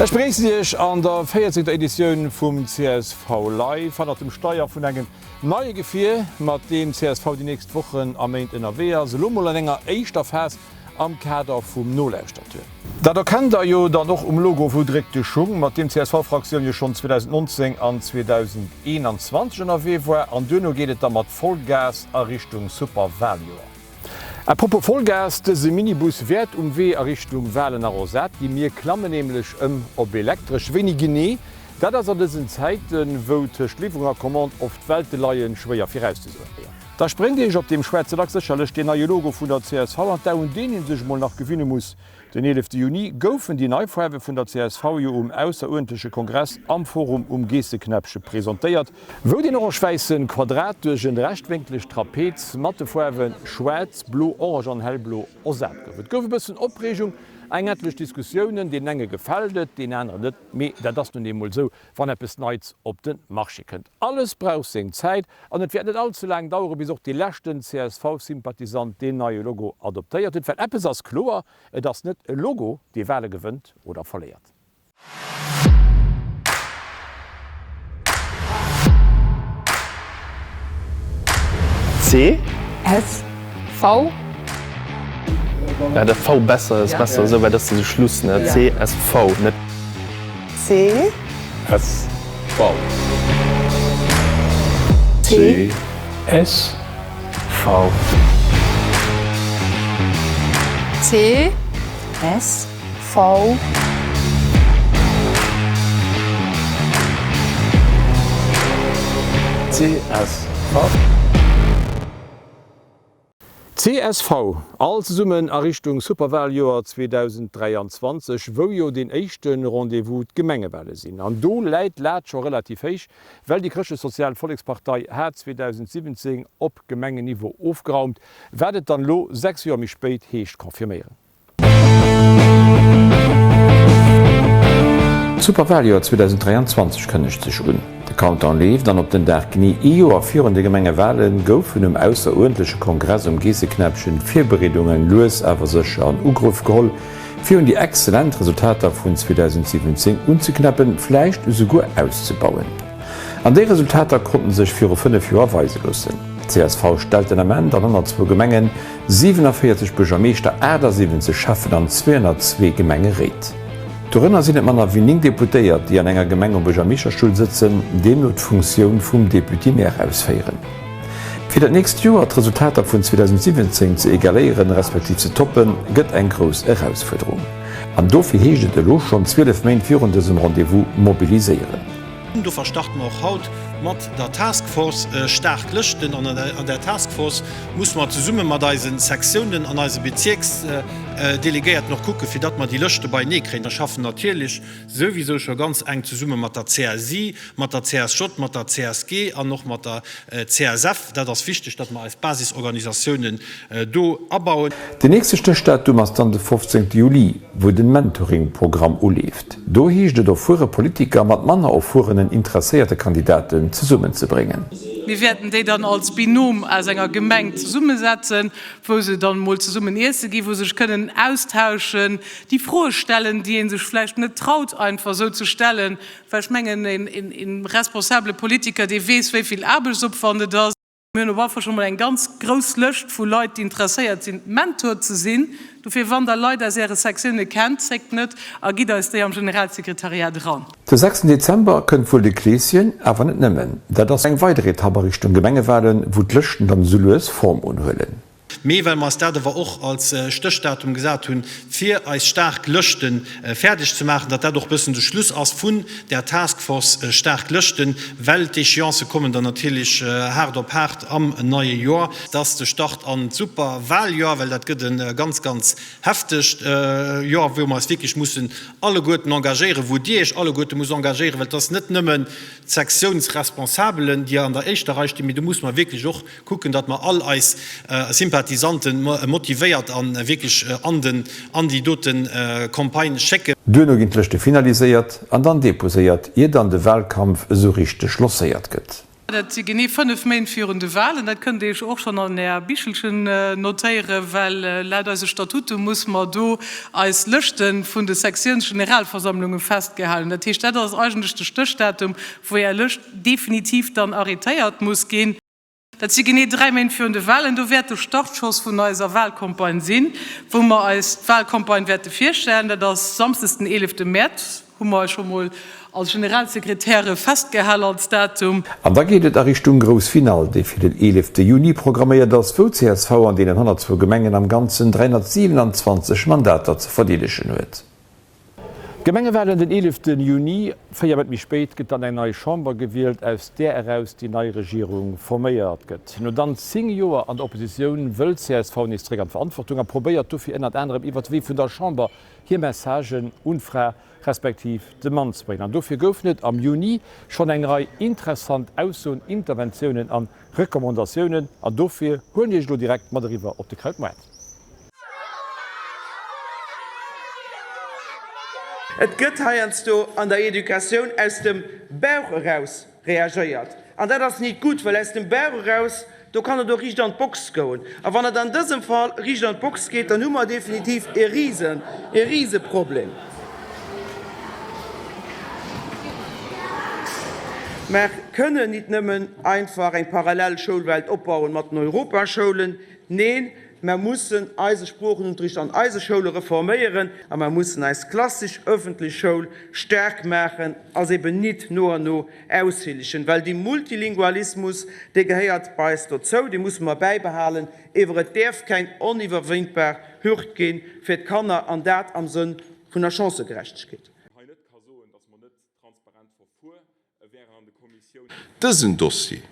Ech begréissen Iech an der 14. Editioun vum csv Live hannert dem Steier vun engem neie Gefier, mat deem csv déi nächst Wochen a Méint ënnerwee ass. Elo mol an enger éischter Phas am Kader vum Nolauschtertour. Dat erkennt der jo dann och um Logo Wou dréckt de Schung, mat deem d'CSV-Fraktioun jo schonn 2019 an 2021 ënnerwee war. An duerno geet et da mat Vollgas a Richtung Superwaljoer. À propos Vollgas, dëse Minibus wäert um Wee a Richtung Walen nach ersat ginn. Mir klammen nämlech ëm op Elektresch. Wéini genee, dat ass an dësen Zäiten, wou tëscht Liwwerung a Commande oft Welte leien, schwéier virauszesoen. Da spréngt Iech op deem schwaarze Lack sécherlech deen neie Logo vun der csv an d'Aen, un deen ee sech mol nach gewinne muss. Den 11 Juni goufen déi nei Faarwe vun der csv jo um ausseruerdentleche Kongress am Forum um Geesseknäppche presentéiert, wou deen orange-wäisse Quadrat duerch en rechtwénklegt Trapez mat de Faarwe schwaarz, blo, orange an hellblo ersat gouf. Et gouf e bëssen Opreegung, eng etlech Diskussiounen, deenen enge gefält et, deenen aneren net, mee dat ass nun eemol esou, wann eppes Neits op de Marché kënnt. Alles brauch seng Zäit an et wäert net all ze laang dauere bis och dee leschten CSV-Sympathisant deen neie Logo adoptéiert huet. Well eppes ass kloer, Et ass net e Logo, dee Wale gewënnt oder verléiert. C. S. V. Ja, dat V besser ass besser esou, well dat ass de Schluss, ne? C S V, net. C. S V. C. S V. C. S V. C S V. Csv, all zesummen a Richtung Superwaljoer 2023, wou jo deen éischte Rendez-vous d'Gemengewale sinn. An do läit d'Lat scho relativ héich, well déi Chrëschtlech-Sozial Vollekspartei hat 2017 op Gemengenniveau ofgeraumt, wat et dann elo 6 Joer méi spéit heescht confirméieren. D'Superwaljoer 2023 kënnegt sech un. De Countdown leeft an op den Dag genee ee Joer virun de Gemengewale goufen um ausseruerdentleche Kongress um Geesseknäppchen d'Virbereedunge lues awer sécher an Ugrëff geholl, fir un déi exzellent Resultater vun 2017 unzeknäppen, vläicht esouguer auszebauen. An déi Resultater konnten sech viru 5 Joer weise loossen. D'CSV stellt den Ament an 102 Gemengen 47 Buergermeeschter, 78 Schäffen an 202 Gemengeréit. Dorënner sinn et manner wéi 9 Deputéiert, déi an enger Gemeng um Buergermeeschterstull sëtzen, deemno d'Funktioun vum Député-maire ausféieren. Fir dat nächst Joer d'Resultater vun 2017 ze egaléieren, respektiv ze toppen, gëtt eng grouss Erausfuerderung. An dofir heescht et elo schonn 12 Méint virun dësem Rendez-vous mobiliséieren. Dofir starte mer och haut mat der Task Force Staark Lëschten. An an där Task Force musse mer zesumme mat eise Sektiounen an eise Bezierksdelegéierten och kucken, fir datt mer déi Lëschte beienee kréien. Mer schaffen natierlech souwisou scho ganz enk zesumme mat der CSI, mat der CSJ, mat der CSG an och mat der CSF. Dat ass wichteg, datt mer eis Basisorganisatiounen do abauen. Den nächste Stéchdatum ass dann de 15 Juli, wou den Mentoring-Programm uleeft. Do heescht et erfuere Politiker mat manner erfuerenen interesséierte Kandidaten zesummenzebréngen. Mir wäerten déi dann als Binôme aus enger Gemeng zesummesetzen, wou se dann emol zesummen iesse ginn, wou se sech kënnen austauschen, déi Froe stellen, déi ee sech vläicht net traut einfach esou ze stellen, well ech mengen, e responsabele Politiker, dee weess, wéi vill Aarbechtsopwand et ass. Mir hunn op alle Fall scho mol eng ganz grouss Lëscht vu Leit, déi interesséiert sinn, Mentor ze sinn. Dofir, wann Der Leit aus Äre Sektioune kennt, zéckt net a gitt eis déi am Generalsekretariat eran. De sechsten Dezember kënnt wuel de Kleeschen, awer net nëmmen. Dat ass eng weider Etapp a Richtung Gemengewalen, wou d'Lëschten dann esou lues Form unhuelen. Mee well mer eis dat awer och als Stéchdatum gesat hunn, fir eis staark Lëschte fäerdeg ze maachen, datt dat och e bëssen de Schluss ass vun där Task Force staark Lëschten, well d'Échéancë kommen dann natierlech haart op haart am neie Joer. Dat ass de Start an d'Superwaljoer, well dat gëtt e ganz, ganz heftegt Joer, wou mer eis wierklech mussen alleguerten engagéieren, wou Dir Iech alleguerte musst engagéieren, well et ass net nëmmen d'Sektiounsresponsabelen, déi an der éischter Rei stinn, mee do musse mer wierklech och Kucken, datt mer all eis Sympathisanten motivéiert an wierklech an den, an déi doten Campagne schécken. Duerno ginn d'Lëschte finaliséiert an dann deposéiert, ier dann de Wahlkampf esou richteg lancéiert gëtt. Dat si genee 5 Méint virun de Wahlen. Dat kënnt Dir Iech och schonn an Är Bichelchen notéieren, well laut eise Statute musse mer do eis Lëschte vun de Sektiounsgeneralversammlunge festgehalen. Dat heescht, dat ass eigentlech de Stéchdatum, wou Är Lëscht definitiv dann arrétéiert muss ginn. Dat si genee 3 Méint virun de Wahlen. Do wäert de Startschoss vun eiser Wahlcampagne sinn, wou mer eis d'Wahlcampagne wäerte virstellen. Dat ass samsdes den 11 Mäerz. Hu mer eis scho mol als Generalsekretäre festgehal als Datum. An da geet et a Richtung grouss Finall, déi fir den 11 Juni programméiert ass, wou csv an deenen 102 Gemengen am Ganzen 327 Mandater ze verdeedegen huet. D'Gemengewalen den 11 Juni, 4 Méint méi spéit gëtt dann eng nei Chamber gewielt, aus där eraus déi nei Regierung forméiert gëtt. No dann 10 Joer an der Oppositioun wëll csv nees zeréck an d'Verantwortung a probéiert dofir ënnert anerem iwwer de Wee vun der Chamber hir Messagen un d'Fra respektiv de Mann ze bréngen. An dofir goufen et am Juni schonn eng Rei interessant Aussoen, Interventiounen an Recommandatiounen. An dofir huelen ech Iech elo direkt mat eriwwer op de Krautmoart. Et gëtt heiansdo an der Educatioun aus dem Bauch eraus reagéiert. An dat ass nit gutt, well aus dem Bauch eraus, do kann et och riicht an d'Box goen. A wann et an dësem Fall riicht an d'Box geet, dann hu mer definitiv e rise, e Riseproblem. Mer kënnen nit nëmmen einfach eng parallel Schoulwelt opbauen mat den Europaschoulen. Neen, mer mussen eise Sproochenunterricht an eise Schoule reforméieren a mer mussen eis klassesch öffentlech Schoul staark maachen a se eben nit no an no aushillegen, well dee Multilingualismus, dee gehéiert bei eis dozou, dee musse mer bäibehalen, ewer et däerf keng oniwwerwéintbar Hürd gi fir d'Kanner, an dat am Sënn vun der Chancëgerechtegkeet. Dësen Dossier,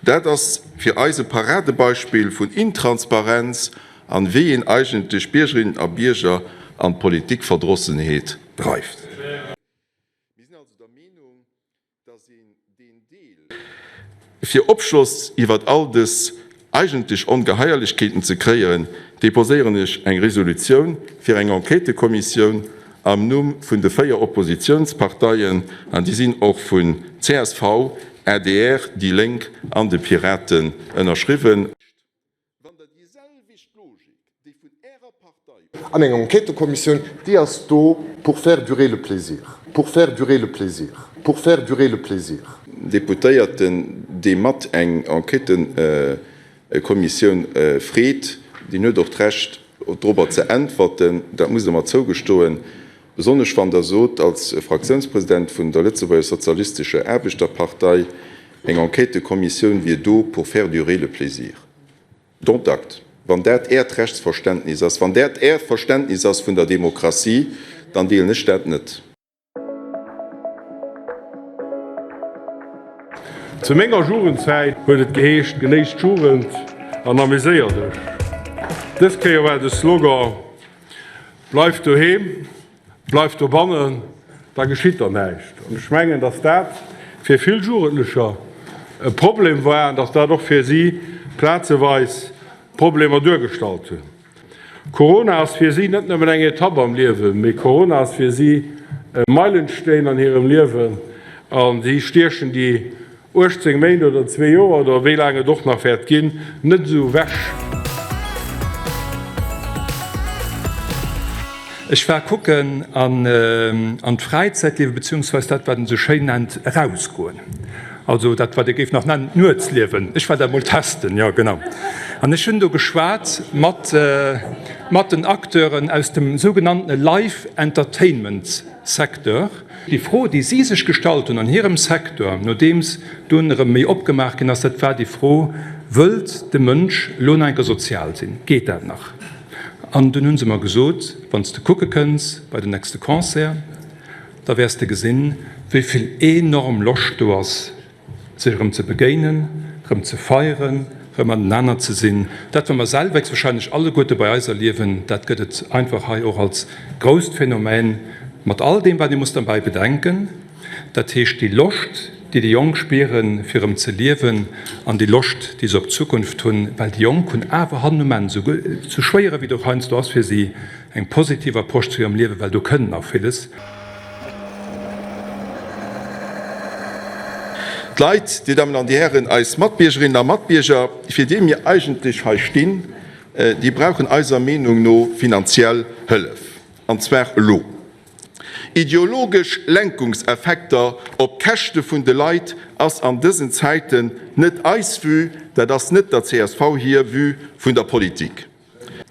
dat ass fir eis e Paradebeispill vun Intransparenz an wéi een eigentlech Biergerinnen a Bierger an d'Politikverdrossenheet dreift. Mir sinn also der Meenung, dass een deen Deel. Fir Opschloss iwwert all dës eigentlech Ongeheierlechkeeten ze kréien, deposéieren ech eng Resolutioun fir eng Enquêtekommissioun am Numm vun de 4 Oppositionsparteien, an déi sinn och vun csv, adr, déi Lénk an de Piraten ënnerschriwwen. Wann Der déi selwecht Logik, déi vun Ärer Partei. An eng Enquêtekommissioun, déi ass do pour faire durer le plaisir, pour faire durer le plaisir, pour faire durer le plaisir. Deputéierten, dee mat eng Enquêtekommissioun freet, deen huet och d'Recht, dorobber ze äntwerten. Dat musst Der mer zougestoen, besonnesch wann Der sot, als Fraktiounspresident vun der Lëtzebuerger Sozialistescher Aarbechterpartei, Eng Enquêtekommissioun wier do pour faire durer le plaisir. Dont acte. Wann dat Äert Rechtsverständnis ass, wann dat Äert Verständnis ass vun der Demokratie, dann deelen ech dat net. Zu menger Jugendzäit huet et geheescht, Genéisst d'Jugend an ameséier dech. Dës Kéier war de Slogan, Bleif doheem, Bleif dobannen, da geschitt der näischt. An ech mengen, datt dat fir vill Jugendlecher e Problem war an datt dat och fir si plazeweis Problemer duergestallt hunn. Corona ass fir si net nëmmen eng Etapp am Liewen, mee Corona ass fir si e Meilensteen an hirem Liewen a si stiechen déi 18 Méint oder zwee Joer oder wéi laang et och nach wäert ginn, net esou ewech. Ech war kucken an d'Fräizäitliewen, beziehungsweis dat, wat een esou schéin nennt, erausgoen. Also dat, wat ee géif nach nennen, d'Nuetsliewen. Ech war dat emol testen, jo genau. An ech hunn do geschwat mat mat den Acteuren aus dem sougenanntene Live Entertainment Secteur. Déi Fro, déi si sech gestallt hunn an hirem Secteur, nodeems dunn erëm méi opgemaach ginn ass, dat war déi Fro, Wëllt de Mënsch elo nach eng Kéier sozial sinn? Geet dat nach? An dunn hu se mer gesot, Wann s de kucke kënns bei den nächste Concert, da wäers de gesinn, wéi vill enorm Loscht do ass, sech erëm ze begéinen, erëm ze feieren, erëm matenaner ze sinn. Dat, wat mer selwer héchstwahrscheinlech alleguerte bei eis erliewen, dat gëtt et einfach hei och als grousst Phänomen, mat all deem, wat ee muss derbäi bedenken, dat heescht déi Loscht, déi déi Jonk spieren, fir erëm ze liewen, an déi Loscht, déi se op d'Zukunft hunn, well déi Jonk hunn awer hannen um Enn, esou schwéier ewéi et och heiansdo ass fir si, Eng positiv Approche zu hirem Liewen, well do kënnt nach villes. D'Leit, Dir Dammen an Dir Hären, eis Matbiergerinnen a Matbierger, fir déi mir eigentlech hei stinn, déi brauchen eiser Meenung no finanziell Hëllef, an zwar elo. Ideologesch Lenkungseffekter op Käschte vun de Leit ass an dësen Zäiten net eis Vue, dat ass net der csv hir Vue vun der Politik.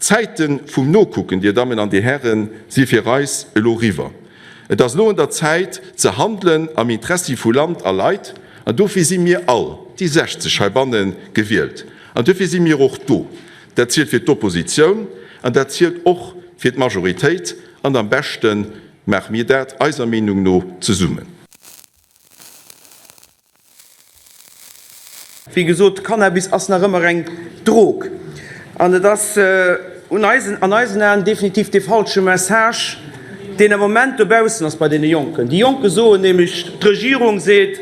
D'Zäite vum Nokucken, Dir Dammen an Dir Hären, si fir eis elo riwwer. Et ass elo un der Zäit ze handelen am Interessi vu Land a Leit. An dofir si mir all, déi 60 heibanne gewielt. An dofir si mir och do. Dat zielt fir d'Oppositioun an dat zielt och fir d'Majoritéit. An am beschte maache mir dat eiser Meenung no zesummen. Wéi gesot, Cannabis ass nach ëmmer eng Drog an et ass un eisen, an eisen Aen definitiv dee falsche Message, deen am Moment dobaussen ass bei deene Jonken. Déi Jonke soen nämlech, d'Regierung seet,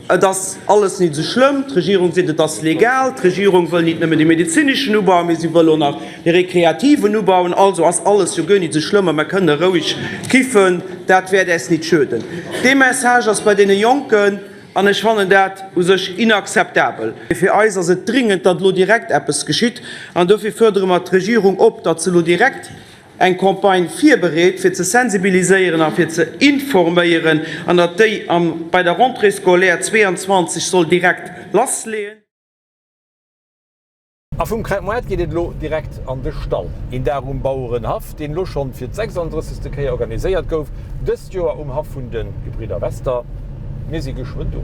et ass alles nit esou schlëmm, d'Regierung seet, et ass legal, d'Regierung wëll nit nëmmen de medezineschen ubauen, mee si wëll och nach de rekreativen ubauen, also ass alles jo guer nit esou schlëmm a mer kënne roueg kiffen, dat wäert äis nit schueden. Dee Message ass bei deene Jonken. An ech fannen dat u sech inakzeptabel. Fir eis ass et dringend, datt elo direkt eppes geschitt. An dofir fuerdere mer d'Regierung op, datt se elo direkt eng Campagne virbereet, fir ze sensibiliséieren a fir ze informéieren, an datt déi am bei der Rentrée scolaire 22 soll direkt lassleeën. A vum Krautmoart geet et elo direkt an de Stall. Een Dag um Bauerenhaff, deen elo schonn fir d' 36. Kéier organiséiert gouf, dëst Joer um Haff vun de Gebridder Wester. Mir si geschwënn do.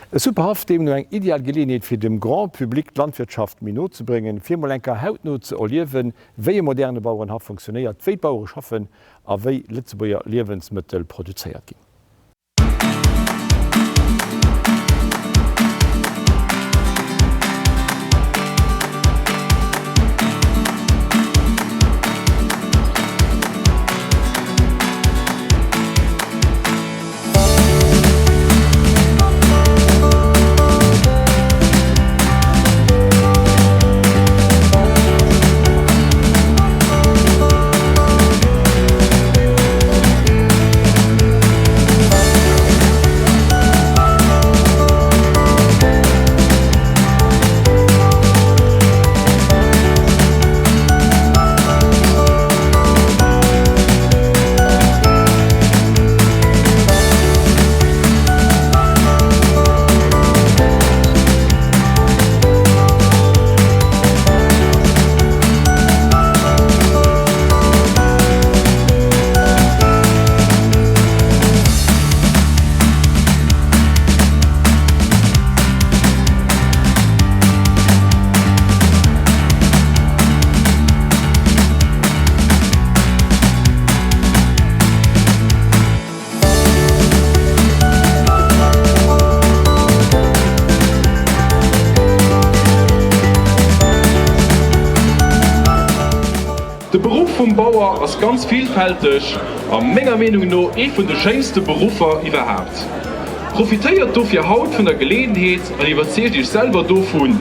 E super Haff, deemno eng ideal Geleeënheet fir dem Grand Public d'Landwirtschaft méi no ze bréngen, fir mol enker hautno ze erliewen, wéi e moderne Bauerenhaff funktionéiert, wéi d'Bauere schaffen a wéi Lëtzebuerger Liewensmëttel produzéiert ginn. De Beruff vum Bauer ass ganz villfälteg a menger Meenung no ee vun de schéinste Beruffer iwwerhaapt. Profitéiert dofir haut vun der Geleeënheet an iwwerzeegt iech selwer dovun.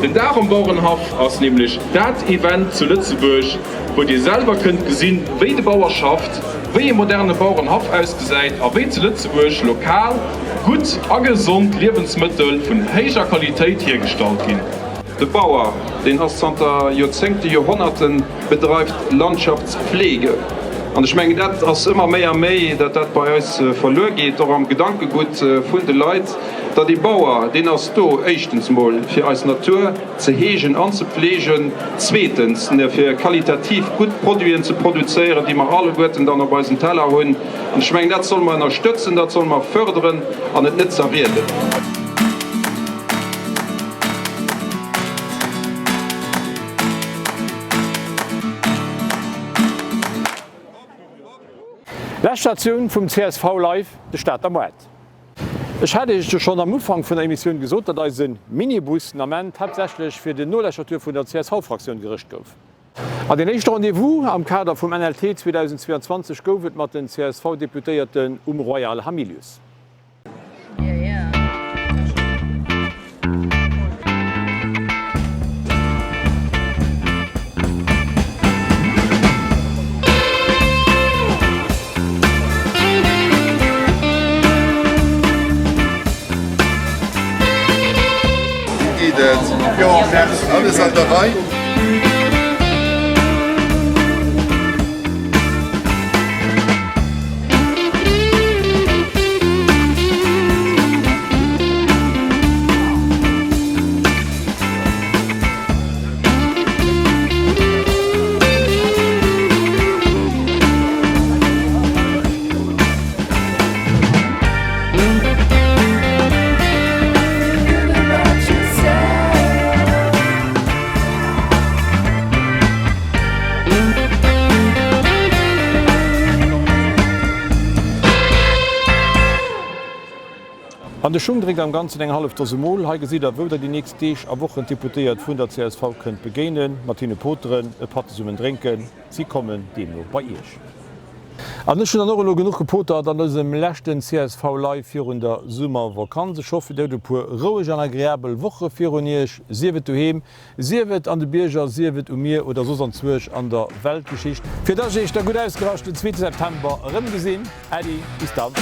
Den Dag am Bauerenhaff ass nämlech dat Event zu Lëtzebuerg, wou dir selwer kënnt gesinn, wéi de Bauer schafft, wéi e moderne Bauerenhaff ausgesäit a wéi zu Lëtzebuerg lokal gutt a gesond Liewensmëttel vun héijer Qualitéit hiergestallt ginn. De Bauer, deen ass zanter Joerzéngten, Joerhonnerten, bedreift Landschaftspflege. An ech mengen, dat ass ëmmer méi a méi, datt dat bei eis verluer geet, och am Gedankegutt vun de Leit, datt ee Bauer, deen ass do éischtens mol fir eis Natur ze heegen an ze pflegen, zweetens fir qualitativ gutt Produiten ze produzéieren, déi mer alleguerten dann op eisen Teller hunn. An ech mengen, dat solle mer ënnerstëtzen, dat solle mer förderen an et net zerrieden. Lescht Statioun vum csv Live, de Stater Moart. Ech hat Iech jo schonn am Ufank vun der Emissioun gesot, datt eise Minibus den Ament haaptsächlech fir den Noläschertour vun der CSV-Fraktioun gerëscht gouf. An deen éischte Rendez-vous am Kader vum NLT 2022 gouf et mat den CSV-Deputéierten um Royal Hamilius. Alles an der Rei? An de Schung drénkt am Ganzen eng hallef Dose Mol. Hei gesitt der, wou der déi nächst Deeg a Wochen d'Deputéiert vun der csv kënnt begéinen, mat hinne poteren, e Patt zesummen drénken. Si kommen deemno bei Iech. An ech hunn dann och elo genuch gepotert an dësem leschten csv Live virun der Summervakanz. Ech hoffen, Dir hutt e puer roueg an agreabel Woche virun Iech, sief et doheem, sief et an de Bierger, sief et um Mier oder soss anzwuersch an der Weltgeschicht. Fir dass ech Iech da gutt ausgerascht den zweete September erëmgesinn. Äddi, bis dann.